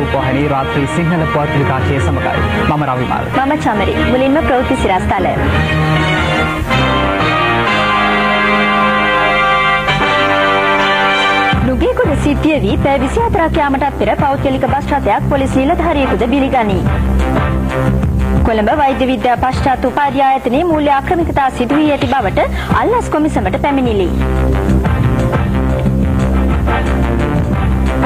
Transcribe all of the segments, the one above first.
රූපවාහිනී රාත්‍රී සිංහල පුවත් විකාශය සමගයි. මම රවිමල්. මම චමරි. මුලින්ම ප්‍රවෘත්ති සිරස්තල. නුගේගොඩ සිද්ධිය වී පැය 24ක් යාමටත් පෙර පෞද්ගලික බස් රථයක් පොලිස් නිලධාරියෙකුද බිලිගනී. කොළඹ වෛද්‍ය විද්‍යා පශ්චාත් උපාධි ආයතනයේ මූල්‍ය ආක්‍රමිකතා සිදු වී ඇති බවට අල්ලස් කොමිසමට පැමිණිලි.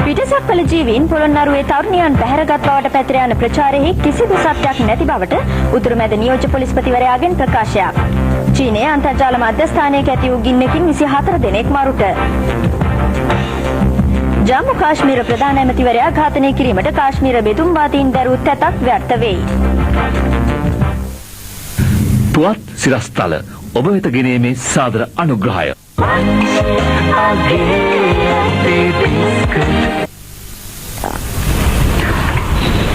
පිටසක්වල ජීවීන් පොළොන්නරුවේ තරුණියන් පැහැරගත් බවට පැතිර යන ප්‍රචාරයෙහි කිසිදු සත්‍යක් නැති බවට උතුරුමැද නියෝජ්‍ය පොලිස්පතිවරයාගෙන් ප්‍රකාශයක්. චීනයේ අන්තර්ජාල මධ්‍යස්ථානයක ඇති වූ ගින්නකින් 24 දෙනෙක් මරුට. ජම්මු කාශ්මීර ප්‍රධාන ඇමතිවරයා ඝාතනය කිරීමට කාශ්මීර බෙදුම්වාදීන් දැරූ තැතක් ව්‍යර්ථ වෙයි. පුවත් සිරස්තල ඔබ වෙත ගෙනීමේ සාදර අනුග්‍රහය.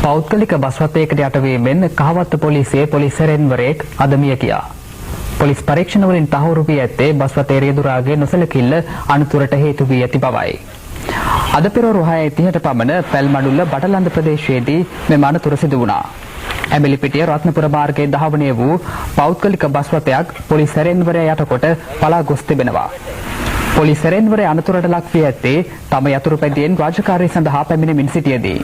පෞද්ගලික බස් රථයකට යටවීමෙන් කහවත්ත පොලිසියේ පොලිස් සෙරෙන්වරයෙක් අද මිය ගියා. පොලිස් පරීක්ෂණ වලින් තහවුරු වී ඇත්තේ බස් රථයේ රියදුරාගේ නොසැලකිල්ල අනතුරට හේතු වී ඇති බවයි. අද පෙරවරු 6:30ට පමණ පැල්මඩුල්ල බටලන්ද ප්‍රදේශයේදී මෙම අනතුර සිදු වුණා. ඇඹිලිපිටිය රත්නපුර මාර්ගයේ ධාවනය වූ පෞද්ගලික බස් රථයක් පොලිස් සැරෙන්වරයා යටකොට පලා ගොස් තිබෙනවා. පොලිස් සැරෙන්වරයා අනතුරට ලක් වී ඇත්තේ තම යතුරු පැදියෙන් රාජකාරිය සඳහා පැමිණෙමින් සිටියේදී.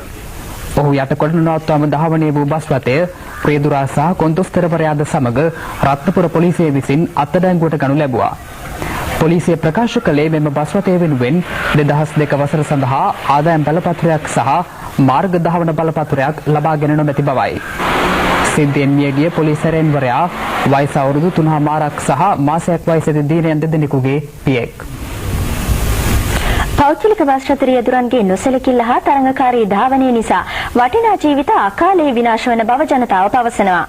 ඔහු යටකොට නොනවත්වාම ධාවනය වූ බස් රථය ප්‍රියදුරා සහ කොන්දොස්තරවරයාද සමග රත්නපුර පොලිසිය විසින් අත්අඩංගුවට ගනු ලැබුවා. පොලිසිය ප්‍රකාශ කළේ මෙම බස් රථය වෙනුවෙන් 2002 වසර සඳහා ආදායම් බලපත්‍රයක් සහ මාර්ග ධාවන බලපත්‍රයක් ලබාගෙන නොමැති බවයි. සිද්ධියෙන් මියගිය පොලිස් සැරෙන්වරයා වයස අවුරුදු 3.5ක් සහ මාසයක් වයසේදී දිනයන් දෙදෙනෙකුගේ පියෙක්. පෞද්ගලික බස් රථ රියදුරන්ගේ නොසැලකිල්ල හා තරඟකාරී ධාවනය නිසා වටිනා ජීවිත අකාලයේ විනාශ වන බව ජනතාව පවසනවා.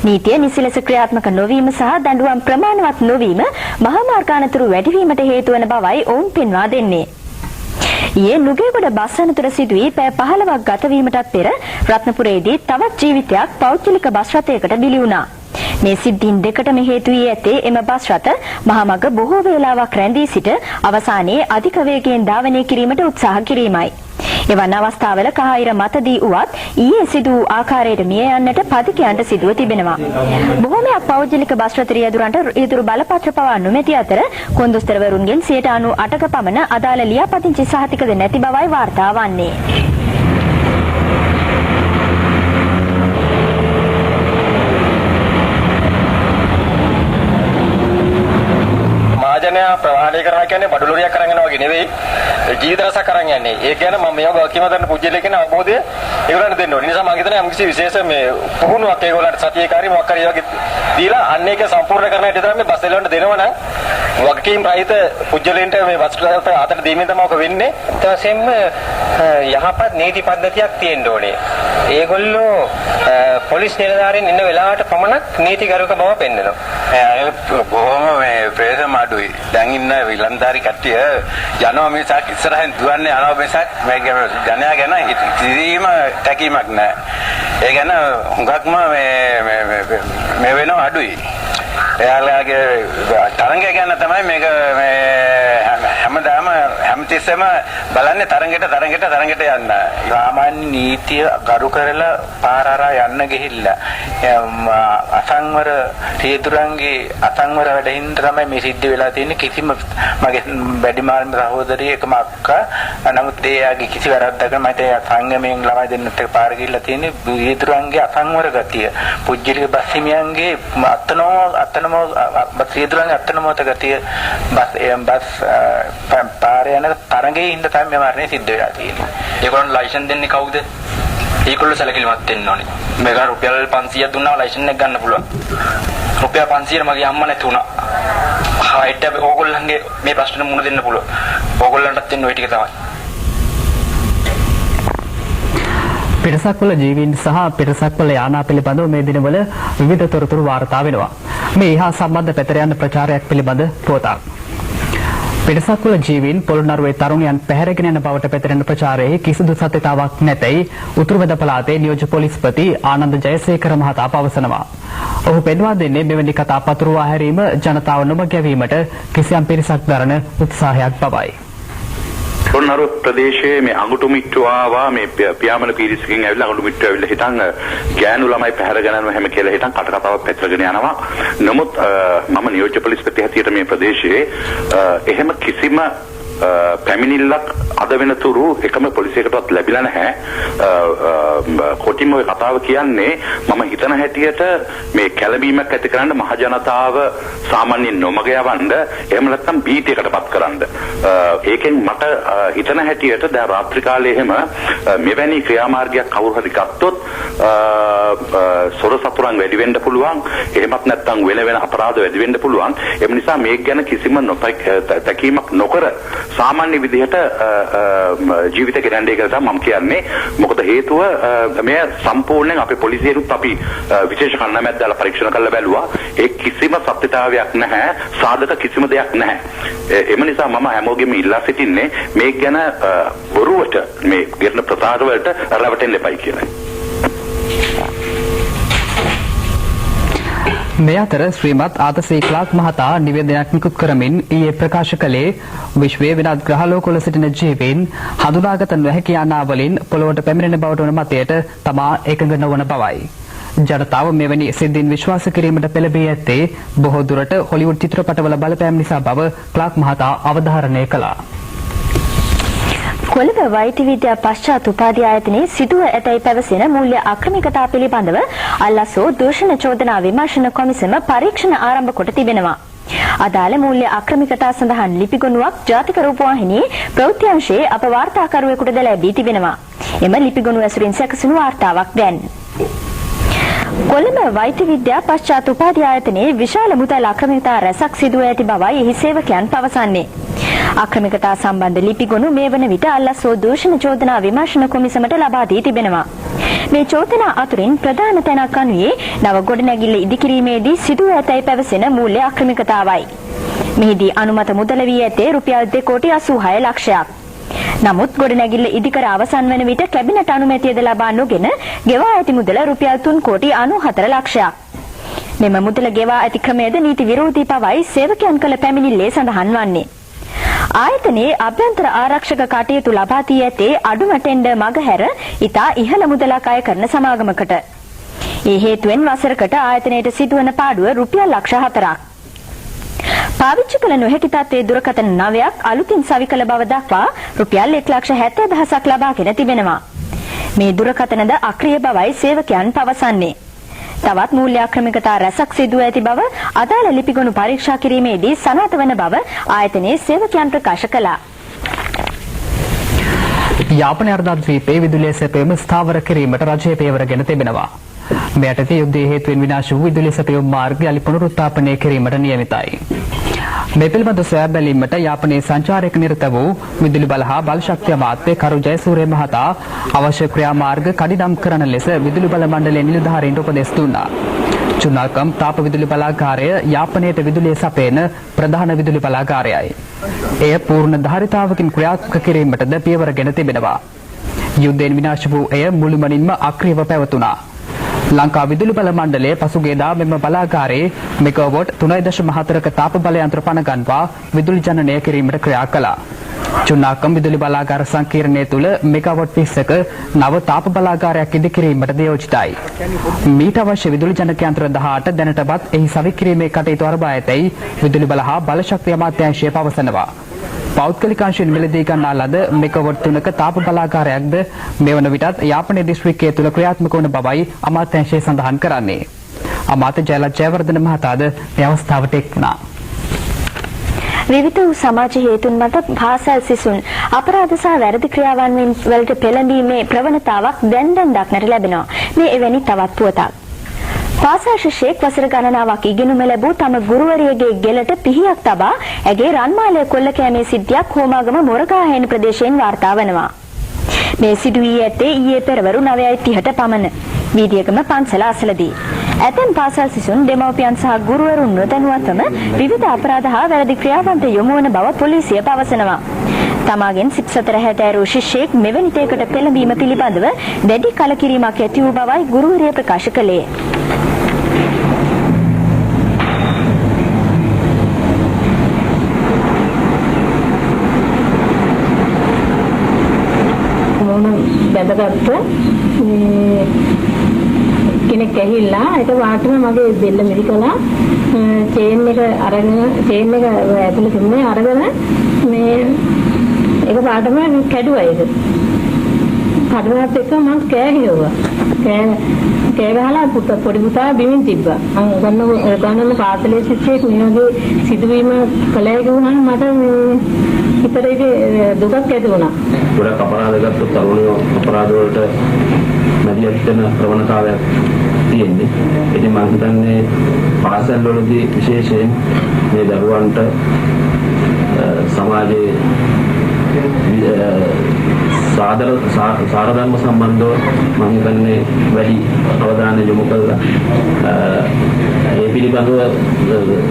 නීතිය නිසි ලෙස ක්‍රියාත්මක නොවීම සහ දඬුවම් ප්‍රමාණවත් නොවීම මහා මාර්ග අනතුරු වැඩිවීමට හේතු වන බවයි ඔවුන් පෙන්වා දෙන්නේ. ඊයේ නුගේගොඩ බස් අනතුර සිදු වී පැය 15ක් ගත වීමටත් පෙර රත්නපුරයේදී තවත් ජීවිතයක් පෞද්ගලික බස් රථයකට බිලි වුණා. මේ සිද්ධීන් දෙකටම හේතු වී ඇත්තේ එම බස් රථ මහමග බොහෝ වේලාවක් රැඳී සිට අවසානයේ අධික වේගයෙන් ධාවනය කිරීමට උත්සාහ කිරීමයි. එවන් අවස්ථාවල කහායිර මතදී වුවත් ඊයේ සිදු වූ ආකාරයට මිය යන්නට පදිකයන්ට සිදුව තිබෙනවා. බොහෝමයක් පෞද්ගලික බස් රථ රියදුරන්ට රියදුරු බලපත්‍ර පවා නොමැති අතර කොන්දොස්තරවරුන්ගෙන් 98%ක පමණ අදාළ ලියාපදිංචි සහතිකද නැති බවයි වාර්තා වන්නේ. මහජනයා ප්‍රවාහනය කරනවා කියන්නේ බඩු ලොරියක් අරන් යනවා වගේ නෙවෙයි, ජීවිත රසක් අරන් යන්නේ. ඒක ගැන මම මේව වගකීම දරන පුජ්‍යලේ කියන අවබෝධය ඒගොල්ලන්ට දෙන්න ඕනේ. ඒ නිසා මම හිතන්නේ යම්කිසි විශේෂ මේ පුහුණුවක් ඒගොල්ලන්ට සතියේක හරි මොකක් හරි ඒ වගේ දීලා අන්න ඒක සම්පූර්ණ කරන හැටි තමයි මේ බස් එලවන්න දෙනවා නම් වගකීම් රහිත පුජ්‍යලෙන්ට මේ බස් රථ අතට දීමෙන් තමයි ඔක වෙන්නේ. ඊට පස්සෙම යහපත් නීති පද්ධතියක් තියෙන්න ඕනේ. ඒගොල්ලෝ පොලිස් නිලධාරීන් ඉන්න වෙලාවට පමණක් නීතිගරුක බව පෙන්වනවා. බොහොම මේ ප්‍රේසම අඩුයි. දැන් ඉන්න විලන්දාරි කට්ටිය යනවා මිසක් ඉස්සරහින් දුවන්නේ යනවා මිසක් මේ ජනයා ගැන කිසිම තැකීමක් නැහැ. ඒ ගැන හුඟක්ම මේ මේ මේ වෙනව අඩුයි. එයාලගේ තරඟය ගැන තමයි මේක මේ හැමදාම හැමතිස්සෙම බලන්නේ තරඟෙට තරඟෙට තරඟෙට යන්න. සාමාන්‍ය නීතිය ගරු කරලා පාර හරහා යන්න ගිහිල්ලා අසංවර රියදුරන්ගේ අසංවර වැඩ හින්දා තමයි මේ සිද්ධ වෙලා තියෙන්නේ. කිසිම මගේ වැඩිමාල්ම සහෝදරිය එකම අක්කා. නමුත් එයාගේ කිසි වැරද්දක් නෑ. මම හිතේ සංගමයෙන් ළමයි දෙන්නත් එක්ක පාර ගිහිල්ලා තියෙන්නේ. රියදුරන්ගේ අසංවර ගතිය, පුජ්‍යලික බස් හිමියන්ගේ අත්නෝ රියදුරන්ගේ අත්නෝමත ගතිය, බස් බස් පාර යන තරඟයේ හින්දා තමයි මේ මරණය සිද්ධ වෙලා තියෙන්නේ. ඒගොල්ලන්ට ලයිසන් දෙන්නේ කවුද? ඒගොල්ලෝ සැලකිලිමත් වෙන්න ඕනේ. මේක රුපියල් 500ක් දුන්නාම ලයිසන් එක ගන්න පුළුවන්. රුපියල් 500 මගේ අම්මා නැති වුණා. හෙට ඕගොල්ලන්ගේ මේ ප්‍රශ්නෙට මුහුණ දෙන්න පුළුවන්. ඕගොල්ලන්ටත් වෙන්න ඔය ටික තමයි. පිටසක්වල ජීවීන් සහ පිටසක්වල යානා පිළිබඳව මේ දිනවල විවිධ තොරතුරු වාර්තා වෙනවා. මේ ඉහා සම්බන්ධ පැතිර යන ප්‍රචාරයක් පිළිබඳ පුවතක්. පිටසක්වල ජීවීන් පොළොන්නරුවේ තරුණයන් පැහැරගෙන යන බවට පැතිරෙන ප්‍රචාරයේ කිසිදු සත්‍යතාවක් නැතැයි උතුරු මැද පළාතේ නියෝජ්‍ය පොලිස්පති ආනන්ද ජයසේකර මහතා පවසනවා. ඔහු පෙන්වා දෙන්නේ මෙවැනි කතා පතුරවා හැරීම ජනතාව නොමග යැවීමට කිසියම් පිරිසක් දරන උත්සාහයක් බවයි. පොළොන්නරුව ප්‍රදේශයේ මේ අඟුටු මිට්ටු ආවා. මේ පියාඹන පීරිසකින් ඇවිල්ලා අඟුටු මිට්ටු ඇවිල්ලා හිටන් ගෑනු ළමයි පැහැරගෙන යනවා හැම කියලා හිටන් කට කතාවක් පැතිරගෙන යනවා. නමුත් මම නියෝජ්‍ය පොලිස්පති හැටියට මේ ප්‍රදේශයේ එහෙම කිසිම පැමිණිල්ලක් අද වෙනතුරු එකම පොලිසියකටවත් ලැබිලා නැහැ. කොටින්ම ඔය කතාව කියන්නේ මම හිතන හැටියට මේ කැළඹීමක් ඇති කරන්න, මහ ජනතාව සාමාන්‍යයෙන් නොමග යවන්න, එහෙම නැත්නම් භීතියකටපත් කරන්න. ඒකෙන් මට හිතන හැටියට දැන් රාත්‍රී කාලේ එහෙම මෙවැනි ක්‍රියාමාර්ගයක් කවුරු හරි ගත්තොත් සොර සතුරන් වැඩි වෙන්න පුළුවන්. එහෙමත් නැත්නම් වෙන වෙන අපරාධ වැඩි වෙන්න පුළුවන්. එම නිසා මේක ගැන කිසිම තැකීමක් නොකර සාමාන්‍ය විදිහට ජීවිත ගෙනන්නේ කියලා තමයි මම කියන්නේ. මොකද හේතුව මෙය සම්පූර්ණයෙන් අපේ පොලිසියනුත් අපි විශේෂ කණ්ඩායමක් දාලා පරීක්ෂණ කරලා බැලුවා. ඒ කිසිම සත්‍යතාවයක් නැහැ, සාධක කිසිම දෙයක් නැහැ. එම නිසා මම හැමෝගෙම ඉල්ලා සිටින්නේ මේක ගැන බොරුවට මේ ගෙරණ ප්‍රසාර වලට රැවටෙන්න එපයි කියලා. මේ අතර ශ්‍රීමත් ආතසී ක්ලාක් මහතා නිවේදනයක් නිකුත් කරමින් ඊයේ ප්‍රකාශ කළේ විශ්වයේ වෙනත් ග්‍රහලෝකවල සිටින ජීවීන් හඳුනාගත නොහැකි යානාවලින් පොළොවට පැමිණෙන බවට වන මතයට තමා එකඟ නොවන බවයි. ජනතාව මෙවැනි සිද්ධීන් විශ්වාස කිරීමට පෙළඹී ඇත්තේ බොහෝ දුරට හොලිවුඩ් චිත්‍රපටවල බලපෑම නිසා බව ක්ලාක් මහතා අවධාරණය කළා. කොළඹ වෛද්‍ය විද්‍යා පශ්චාත් උපාධි ආයතනයේ සිදුව ඇතැයි පැවසෙන මූල්‍ය අක්‍රමිකතා පිළිබඳව අල්ලස් හෝ දූෂණ චෝදනා විමර්ශන කොමිසම පරීක්ෂණ ආරම්භ කොට තිබෙනවා. අදාළ මූල්‍ය අක්‍රමිකතා සඳහන් ලිපිගොනුවක් ජාතික රූපවාහිනියේ ප්‍රවෘත්ති අංශයේ අප වාර්තාකරුවෙකුට ද ලැබී තිබෙනවා. එම ලිපිගොනු ඇසුරින් සැකසුණු වාර්තාවක් දැන්. කොළඹ වෛද්‍ය විද්‍යා පශ්චාත් උපාධි ආයතනයේ විශාල මුදල් අක්‍රමිකතා රැසක් සිදුව ඇති බවයි එහි සේවකයන් පවසන්නේ. අක්‍රමිකතා සම්බන්ධ ලිපිගොනු මේ වන විට අල්ලස් හෝ දූෂණ චෝදනා විමර්ශන කොමිසමට ලබා දී තිබෙනවා. මේ චෝදනා අතුරින් ප්‍රධාන තැනක් අනුයේ නව ගොඩනැගිල්ල ඉදිකිරීමේදී සිදුව ඇතැයි පැවසෙන මූල්‍ය අක්‍රමිකතාවයි. මෙහිදී අනුමත මුදල වී ඇත්තේ රුපියල් 2 කෝටි 86 ලක්ෂයක්. නමුත් ගොඩනැගිල්ල ඉදිකර අවසන් වන විට කැබිනට් අනුමැතියද ලබා නොගෙන ගෙවා ඇති මුදල රුපියල් 3 කෝටි 94 ලක්ෂයක්. මෙම මුදල ගෙවා ඇති ක්‍රමයද නීති විරෝධී බවයි සේවකයන් කළ පැමිණිල්ලේ සඳහන් වන්නේ. ආයතනයේ අභ්‍යන්තර ආරක්ෂක කටයුතු ලබා දී ඇත්තේ අඩුම ටෙන්ඩර් මගහැර ඉතා ඉහළ මුදලක් අය කරන සමාගමකට. ඒ හේතුවෙන් වසරකට ආයතනයට සිදුවන පාඩුව රුපියල් ලක්ෂ 4ක්. පාවිච්චි කළ නොහැකි තත්ත්වයේ දුරකථන 9ක් අලුතින් සවි කළ බව දක්වා රුපියල් 1,70,000ක් ලබාගෙන තිබෙනවා. මේ දුරකථනද අක්‍රිය බවයි සේවකයන් පවසන්නේ. තවත් මූල්‍ය අක්‍රමිකතා රැසක් සිදුව ඇති බව අදාළ ලිපිගොනු පරීක්ෂා කිරීමේදී සනාථ වන බව ආයතනයේ සේවකයන් ප්‍රකාශ කළා. යාපනයේ අර්ධද්වීපයේ විදුලිය සැපයීම ස්ථාවර කිරීමට රජය පියවරගෙන තිබෙනවා. මේ යටතේ යුද්ධයේ හේතුවෙන් විනාශ වූ විදුලි සැපයුම් මාර්ග යලි පුනරුත්ථාපනය කිරීමට නියමිතයි. මේ පිළිබඳ සොයා බැලීමට යාපනයේ සංචාරයක නිරත වූ විදුලි බල හා බලශක්ති අමාත්‍ය කරු ජයසූරිය මහතා අවශ්‍ය ක්‍රියාමාර්ග කඩිනම් කරන ලෙස විදුලි බල මණ්ඩලයේ නිලධාරීන්ට උපදෙස් දුන්නා. චුනාකම් තාප විදුලි බලාගාරය යාපනයට විදුලිය සපයන ප්‍රධාන විදුලි බලාගාරයයි. එය පූර්ණ ධාරිතාවකින් ක්‍රියාත්මක කිරීමටද පියවරගෙන තිබෙනවා. යුද්ධයෙන් විනාශ වූ එය මුළුමනින්ම අක්‍රියව පැවතුණා. ලංකා විදුලි බල මණ්ඩලය පසුගියදා මෙම බලාගාරයේ මෙගාවොට් 3.4ක තාප බල යන්ත්‍ර පණ ගන්වා විදුලි ජනනය කිරීමට ක්‍රියා කළා. චුන්නාකම් විදුලි බලාගාර සංකීර්ණය තුළ මෙගාවොට් 20ක නව තාප බලාගාරයක් ඉදි කිරීමට නියෝජිතයි. මීට අවශ්‍ය විදුලි ජනක යන්ත්‍ර 18 දැනටමත් එහි සවි කිරීමේ කටයුතු ආරම්භ ඇතැයි විදුලි බල හා බලශක්ති අමාත්‍යාංශය පවසනවා. පෞද්ගලික අංශයෙන් මිලදී ගන්නා ලද මෙගාවොට් 3ක තාප බලාගාරයක්ද මේ වන විටත් යාපනයේ දිස්ත්‍රික්කය තුළ ක්‍රියාත්මක වන බවයි අමාත්‍යාංශය සඳහන් කරන්නේ. අමාත්‍ය ජයලත් ජයවර්ධන මහතාද මේ අවස්ථාවට එක් වුණා. විවිධ වූ සමාජ හේතුන් මත පාසල් සිසුන් අපරාධ සහ වැරදි ක්‍රියාවන් වලට පෙළඹීමේ ප්‍රවණතාවක් දැන් දැන් දක්නට ලැබෙනවා. මේ එවැනි තවත් පුවතක්. පාසල් ශිෂ්‍යෙක් වසර ගණනාවක් ඉගෙනුම ලැබූ තම ගුරුවරියගේ ගෙලට පිහියක් තබා ඇගේ රන්මාලය කොල්ල කෑමේ සිද්ධියක් හෝමාගම මොරගාහේන ප්‍රදේශයෙන් වාර්තා වනවා. මේ සිදු වී ඇත්තේ ඊයේ පෙරවරු 9:30ට පමණ වීදියගම පන්සල අසලදී. ඇතැම් පාසල් සිසුන් දෙමව්පියන් සහ ගුරුවරුන් නොදැනුවත්වම විවිධ අපරාධ හා වැරදි ක්‍රියාවන්ට යොමු වන බව පොලිසිය පවසනවා. තමාගෙන් සිත් සතර හැදෑරූ ශිෂ්‍යයෙක් මෙවැනි දෙයකට පෙළඹීම පිළිබඳව දැඩි කලකිරීමක් ඇති වූ බවයි ගුරුවරිය ප්‍රකාශ කළේ. ඇඳගත්ත මේ කෙනෙක් ඇහිලා ඒක වාටම මගේ බෙල්ල මිරිකලා චේන් එක අරගෙන චේන් එක ඇතුලේ තිබුණේ අරගෙන මේ ඒක පාටම කැඩුවා. ඒක කඩුවත් එක මං කෑ ගැහුවා. කෑ ගහලා පොඩි පුතා බිමින් තිබ්බා. මං උගන්නන පාසලේ ශිෂ්‍යයෙක් මේ වගේ සිදුවීම කළේ කිව්වහම මට මේ හිතට ඒක දුකක් ඇති වුණා. ගොඩක් අපරාධ ගත්තොත් තරුණයෝ අපරාධ වලට මැදිහත් වෙන ප්‍රවණතාවයක් තියෙන්නේ. ඉතින් මං හිතන්නේ පාසල් වලදී විශේෂයෙන් මේ දරුවන්ට සමාජයේ සාර ධර්ම සම්බන්ධව මම හිතන්නේ වැඩි අවධානය යොමු කරලා ඒ පිළිබඳව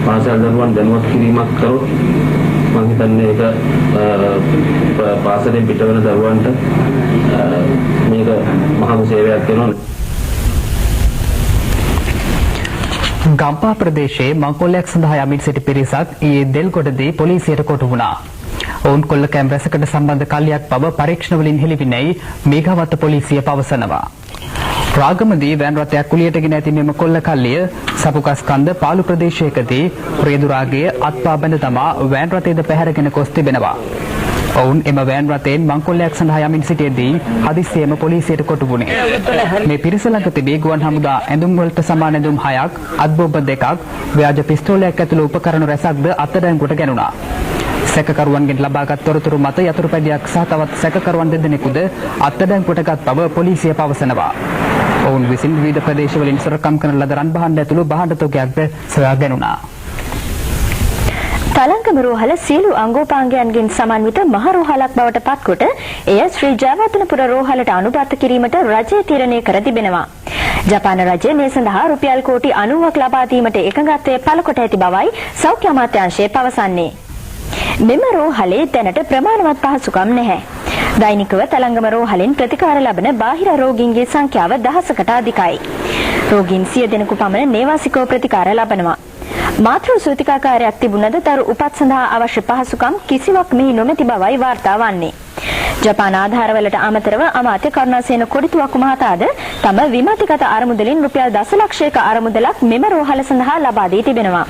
පාසල් දරුවන් දැනුවත් කිරීමක් කරොත් මම හිතන්නේ ඒක පාසලෙන් පිටවන දරුවන්ට මේක මහා සේවයක් වෙනවා. ගම්පහ ප්‍රදේශයේ මංකොල්ලයක් සඳහා යමින් සිටි පිරිසක් ඊයේ දෙල්ගොඩදී පොලිසියට කොටු වුණා. ඔවුන් කොල්ලකෑම් රැසකට සම්බන්ධ කල්ලියක් බව පරීක්ෂණ වලින් හෙළිවිනැයි මේඝවත්ත පොලිසිය පවසනවා. රාගමදී වෑන් රථයක් කුලියට ගෙන ඇති මෙම කොල්ල කල්ලිය සපුගස්කන්ද පාලු ප්‍රදේශයකදී රියදුරාගේ අත්පා බැඳ තමා වෑන් රථයද පැහැරගෙන ගොස් තිබෙනවා. ඔවුන් එම වෑන් රථයෙන් මංකොල්ලයක් සඳහා යමින් සිටියේදී හදිස්සියේම පොලිසියට කොටු වුණේ. මේ පිරිස ළඟ තිබී ගුවන් හමුදා ඇඳුම් වලට සමාන ඇඳුම් 6ක්, අත්බොම්බ 2ක්, ව්‍යාජ පිස්තෝලයක් ඇතුළු උපකරණ රැසක්ද අත්අඩංගුවට ගැනුණා. සැකකරුවන්ගෙන් ලබාගත් තොරතුරු මත යතුරු පැදියක් සහ තවත් සැකකරුවන් දෙදෙනෙකුද අත්අඩංගුවට ගත් බව පොලිසිය පවසනවා. ඔවුන් විසින් විවිධ ප්‍රදේශවලින් සොරකම් කරන ලද රන් භාණ්ඩ ඇතුළු භාණ්ඩ තොගයක්ද සොයා ගැනුණා. තලංගම රෝහල සියලු අංගෝපාංගයන්ගෙන් සමන්විත මහ රෝහලක් බවට පත්කොට එය ශ්‍රී ජයවර්ධනපුර රෝහලට අනුබද්ධ කිරීමට රජය තීරණය කර තිබෙනවා. ජපාන රජය මේ සඳහා රුපියල් කෝටි 90ක් ලබා දීමට එකඟත්වය පළ කොට ඇති බවයි සෞඛ්‍ය අමාත්‍යාංශය පවසන්නේ. මෙම රෝහලේ දැනට ප්‍රමාණවත් පහසුකම් නැහැ. දෛනිකව තලංගම රෝහලෙන් ප්‍රතිකාර ලබන බාහිර රෝගීන්ගේ සංඛ්‍යාව දහසකට අධිකයි. රෝගීන් 100 දෙනෙකු පමණ නේවාසිකව ප්‍රතිකාර ලබනවා. මාතෘ සූතිකාකාරයක් තිබුණද දරු උපත් සඳහා අවශ්‍ය පහසුකම් කිසිවක් මෙහි නොමැති බවයි වාර්තා වන්නේ. ජපාන ආධාරවලට අමතරව අමාත්‍ය කරුණාසේන කොඩිතුවක්කු මහතාද තම විමතිගත අරමුදලින් රුපියල් දසලක්ෂයක අරමුදලක් මෙම රෝහල සඳහා ලබා දී තිබෙනවා.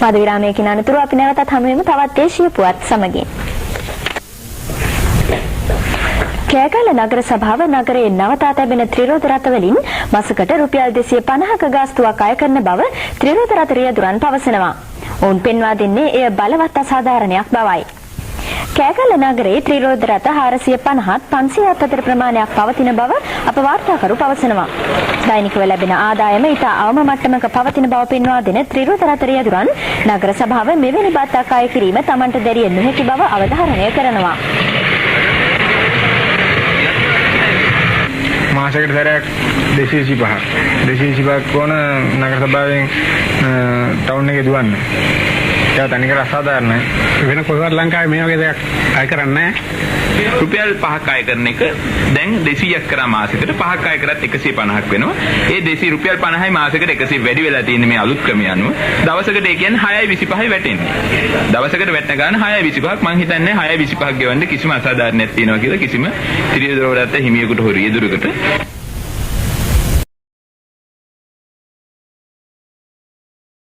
මද විරාමයකින් අනතුරු අපි නැවතත් හමු වෙමු තවත් දේශීය පුවත් සමගින්. කෑගල්ල නගර සභාව නගරයේ නවතා තැබෙන ත්‍රිරෝද රථ වලින් මාසකට රුපියල් 250ක ගාස්තුවක් අය කරන බව ත්‍රිරෝද රථ රියදුරන් පවසනවා. ඔවුන් පෙන්වා දෙන්නේ එය බලවත් අසාධාරණයක් බවයි. කෑගල්ල නගරයේ ත්‍රිරෝද රථ 450ත් 500ත් අතර ප්‍රමාණයක් පවතින බව අප වාර්තාකරු පවසනවා. දෛනිකව ලැබෙන ආදායම ඉතා අවම මට්ටමක පවතින බව පෙන්වා දෙන ත්‍රිරෝද රථ රියදුරන් නගර සභාව මෙවැනි බත්තක් අය කිරීම තමන්ට දැරිය නොහැකි බව අවධාරණය කරනවා. මාසයකට සැරයක් 225ක් 225ක් ඕන නගර සභාවෙන් ටවුන් එකේ දුවන්න. ඒක තනිකර අසාධාරණයි. වෙන කොහෙවත් ලංකාවේ මේ වගේ දෙයක් අය කරන්නේ නැහැ. රුපියල් 5ක් අය කරන එක දැන් 200ක් කරා මාසෙකට 5ක් අය කරත් 150ක් වෙනවා. ඒ 200 රුපියල් 50යි මාසෙකට 100 වැඩි වෙලා තියෙන්නේ මේ අලුත් ක්‍රමය අනුව. දවසකට ඒ කියන්නේ 6.25යි වැටෙන්නේ. දවසකට වැටෙන ගාන 6.25ක් මං හිතන්නේ 6.25ක් ගෙවන්න කිසිම අසාධාරණයක් තියෙනවා කියලා කිසිම ත්‍රිරෝද රථ හිමියෙකුට හෝ රියදුරෙකුට.